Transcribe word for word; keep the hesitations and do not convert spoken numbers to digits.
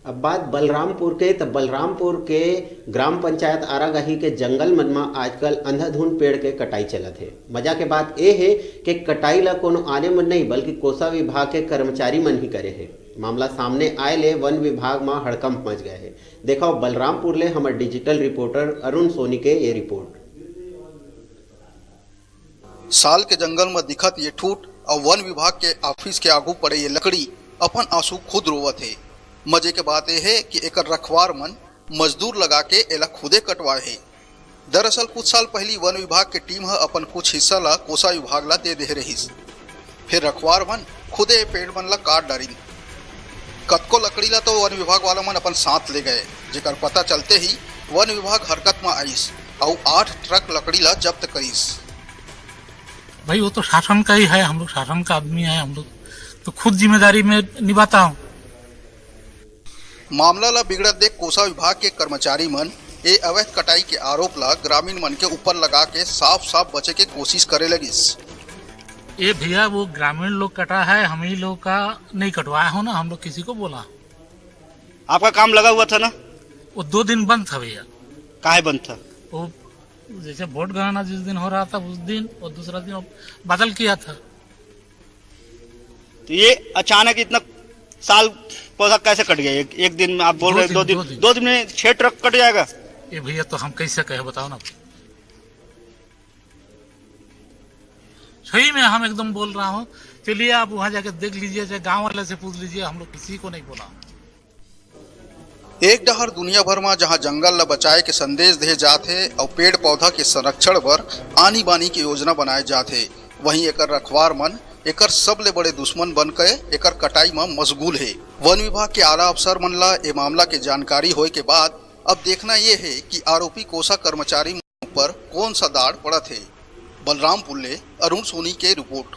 अब बात बलरामपुर के, त बलरामपुर के ग्राम पंचायत आरागाही के जंगल मन म आजकल अंधाधुंध पेड़ के कटाई चलत हे। मजा के बात ए हे कि कटाई ल कोनो आने मन नहीं, बल्कि कोसा विभाग के कर्मचारी मन ही करे हे। मामला सामने आए ले वन विभाग म हड़कंप मच गए हे। देखो बलरामपुर ले हमर डिजिटल रिपोर्टर अरुण सोनी के ये रिपोर्ट। साल के जंगल म दिखत ये ठूठ अउ वन विभाग के ऑफिस के आगू पड़े ये लकड़ी अपन आंसू खुद रोवत हे। मजे के बात ए हे कि एकर रखवार मन मजदूर लगा के एला खुदे कटवाए हे। दरअसल कुछ साल पहिली वन विभाग के टीम ह अपन कुछ हिस्सा ला कोसा विभाग ला दे देहे रहिस। फिर रखवार मन खुदे ए पेड़ मन ला काट डारिन। कतको लकड़ी ला तो वन विभाग वाला मन अपन साथ ले गए, जेकर पता चलते ही वन विभाग हरकत म आइस अउ आठ ट्रक लकड़ी ला जब्त करिस। भाई, वो तो शासन का ही है, हम लोग शासन का आदमी है, हम लोग तो खुद जिम्मेदारी में निभाता हूँ। मामला ला बिगड़त देख कोसा विभाग के कर्मचारी मन ए अवैध कटाई के आरोप ला ग्रामीण मन के ऊपर लगा के साफ साफ बचे के कोशिश करे लगिस। ये भैया, वो ग्रामीण लोग कटा है, हम ही लोग का नहीं कटवाया हो ना, हम लोग किसी को बोला। आपका काम लगा हुआ था ना? वो दो दिन बंद था भैया। काहे बंद था? वो जैसे वोट गणना जिस दिन हो रहा था उस दिन, और दूसरा दिन वो बादल किया था। तो ये अचानक इतना साल पौधा कैसे कट गया? एक, एक दिन में आप बोल दो रहे हैं, दिन, दो दिन, दो दिन। दो दिन में छह ट्रक कट जाएगा? ये भैया, तो हम कैसे कहे, बताओ ना। सही में हम एकदम बोल रहा हूँ, चलिए आप वहाँ जाके देख लीजिए, चाहे गांव वाले से पूछ लीजिए, हम लोग किसी को नहीं बोला। एक डहर दुनिया भर म जहां जंगल ल बचाए के संदेश दे जात हे अउ पेड़ पौधा के संरक्षण बर आनी बानी के योजना बनाए जात हे, वहीं एकर रखवार मन एकर सबले बड़े दुश्मन बन के एकर कटाई म मशगूल हे। वन विभाग के आला अफसर मन ला ए मामला के जानकारी होए के बाद अब देखना ये हे कि आरोपी कोसा कर्मचारी ऊपर कौन सा दाड़ पड़त हे। बलरामपुर ले अरुण सोनी के रिपोर्ट।